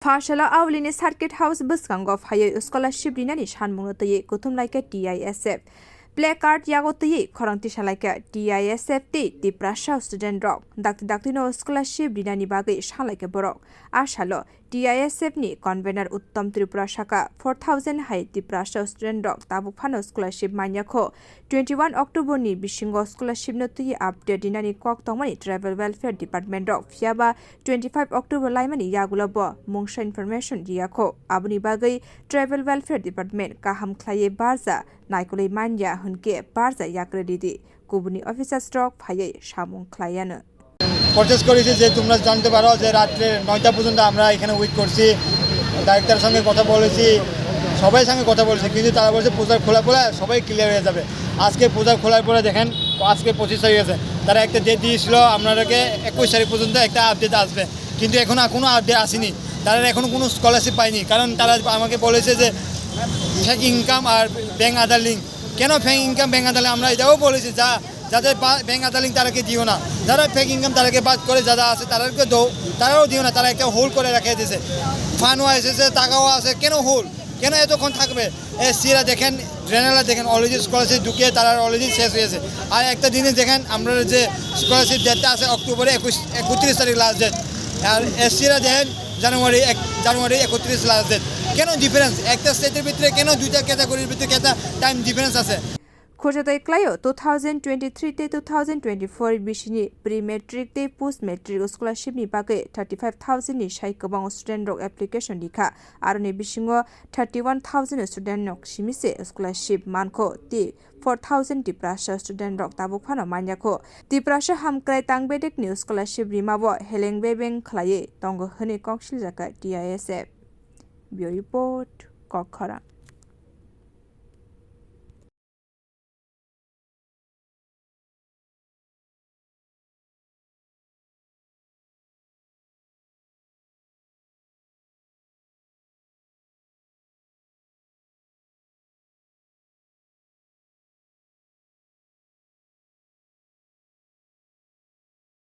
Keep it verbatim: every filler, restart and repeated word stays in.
Pharsalo Aulini Circuit House bwskango phaiwi scholarship rinani sanmungno twiwi kuthum laikha T I S F. Placard yago twiwi khorang tisa laikha T I S F tei Tiprasa student rok. Dakti daktino scholarship rinani bagwi sanlaikha borok. A salo T I S F ni convener Uttom Tripura sakha, four thousand hai Tiprasa student rok tabuk phano scholarship manya kho. Twenty one October ni bisingo scholarship no twiwi update rinani kok tongmani Tribal Welfare Department rok, phiyaba twenty five October laimani yagulo bo mungsa information riya kho. Aboni bagwi Tribal Welfare Department kaham khlaiwi barja naikolwi manya hwnkhe barja yakre ridi, kubuni officers rok phaiwi samung khlaiano. Process করেছি যে তোমরা জানতে পারো যে রাত্রে নয়টা পর্যন্ত আমরা এখানে ওয়েট করছি, ডাইরেক্টর সঙ্গে কথা বলেছি, সবাই সঙ্গে কথা বলেছি, কিন্তু তারা বলছে পূজার খোলার পরে সবাই ক্লিয়ার হয়ে যাবে। আজকে পূজার খোলার পরে দেখেন আজকে পঁচিশ তারিখ আছে, তারা একটা ডেট দিয়েছিল আপনাদেরকে একুশ তারিখ পর্যন্ত একটা আপডেট আসবে, কিন্তু এখনো কোনো আপডেট আসেনি। তারা এখনো কোনো স্কলারশিপ পায়নি, কারণ তারা আমাকে বলেছে যে ফেক ইনকাম আর ব্যাংক আধার লিঙ্ক। কেন ফেক ইনকাম ব্যাংক আধার লিঙ্ক? আমরা এটাও বলেছি যা যাদের ব্যাংক আধার লিঙ্ক তারাকে দিও না, যারা ফেক ইনকাম তারাকে বাদ করে যারা আছে তাদেরকে দাও, তারাও দিও না, তারা একটা হোল্ড করে রেখে দিয়েছে। ফান্ডও এসেছে, টাকাও আছে, কেন হোল্ড? কেন এতক্ষণ থাকবে? এসসিরা দেখেন, জেনারেলরা দেখেন, অলরেডি স্কলারশিপ ঢুকিয়ে তারা অলরেডি শেষ হয়েছে। আর একটা জিনিস দেখেন, আমরা যে স্কলারশিপ ডেটটা আছে অক্টোবরে একুশ একত্রিশ তারিখ লাস্ট ডেট, আর এসসিরা দেখেন জানুয়ারি এক জানুয়ারি একত্রিশ লাস্ট ডেট। কেন ডিফারেন্স? একটা স্টেটের ভিতরে কেন দুইটা ক্যাটাগরির ভিতরে একটা টাইম ডিফারেন্স আছে? Khurjatai klaio two thousand twenty three tei two thousand twenty four bisini pre matric tei post matric scholarship ni bagwi thirty five thousand ni sai kwbang student rok application rikha, aroni bisingo thirty one thousand student rok simi se scholarship mankho tei four thousand Tiprasa student rok tabuk phano manyakho. Tiprasa hamkrai tang bedek ni scholarship rima bo heleng bebeng khlaiwi tongo hwnwi kok siljakha T I S F. Bureau Report, Kokkhorang.